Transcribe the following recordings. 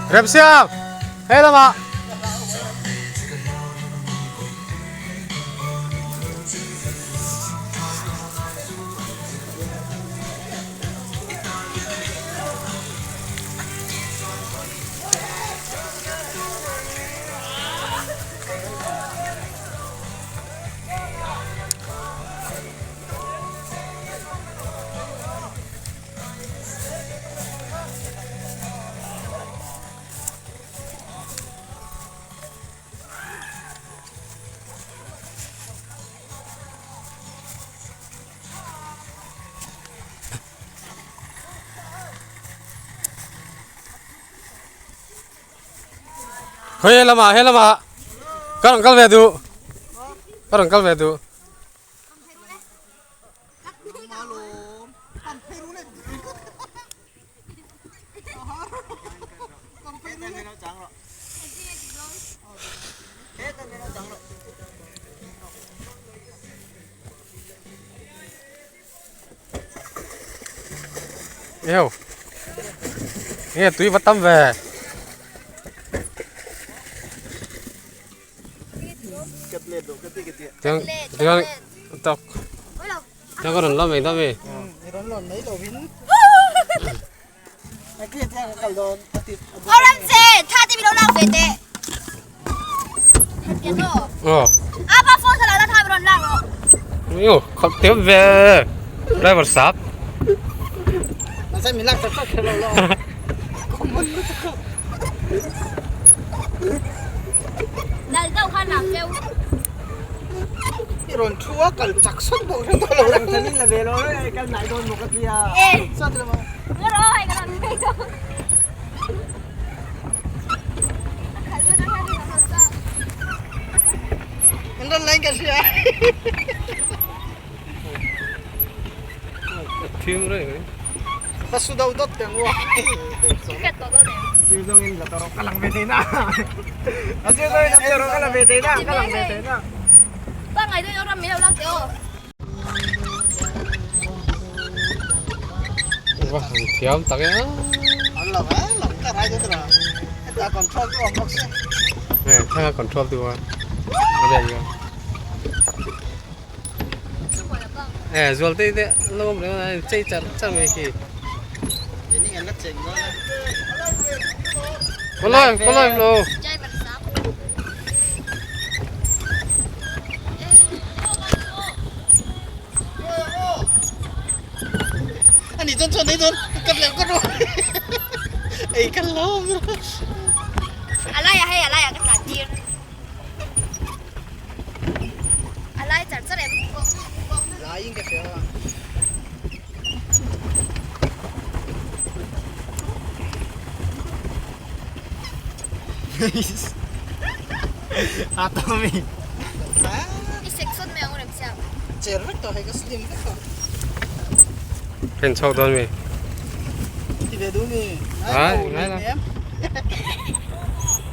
Remsiam hei lamah Khawi lamah he lamah ka rawn kal ve duh ka rawn kal ve duh. Yêu. Nghe tui va tam ve. Tiếng tiếng tóc. Tiếng có run lắm mình đó mi. Ờ. Yêu, không tiếp về. Driver sắp. Thim rồi. Va han thiam tak e a thanga control tu a e zual te te lo awm reng a chei char char mai khi kawlai kawlai lo. Ani chuan chuan nei chuan ka lem ka ru ei ka lo A lai ah hei a lai ah ka tlan tir a lai char char em lai in ka hria I section mai ang u Remsiam. Cher vek tawh hei ka slim vek tawh. Pen chhuak dawn mi. Ti ve duh mi. Ngai ngai la.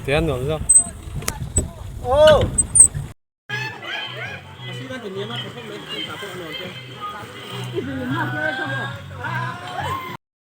Tian nuam zawk. Oh.